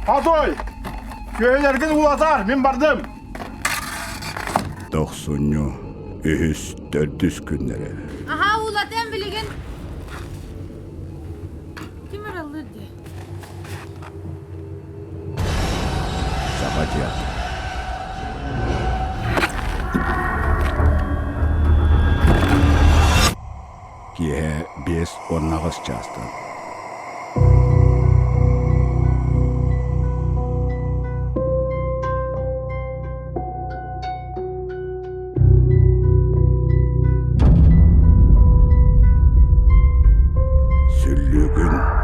Хотой! Күөһэлэргин уулатаар, мин бардым. Тохсунньу үһүс, төрдүс күннэрэ. Аһаа уулатыам билигин. Ким ыраллыыр дии? Саха театр. Киэһэ 5-18 чаастан. Сүллүүкүн.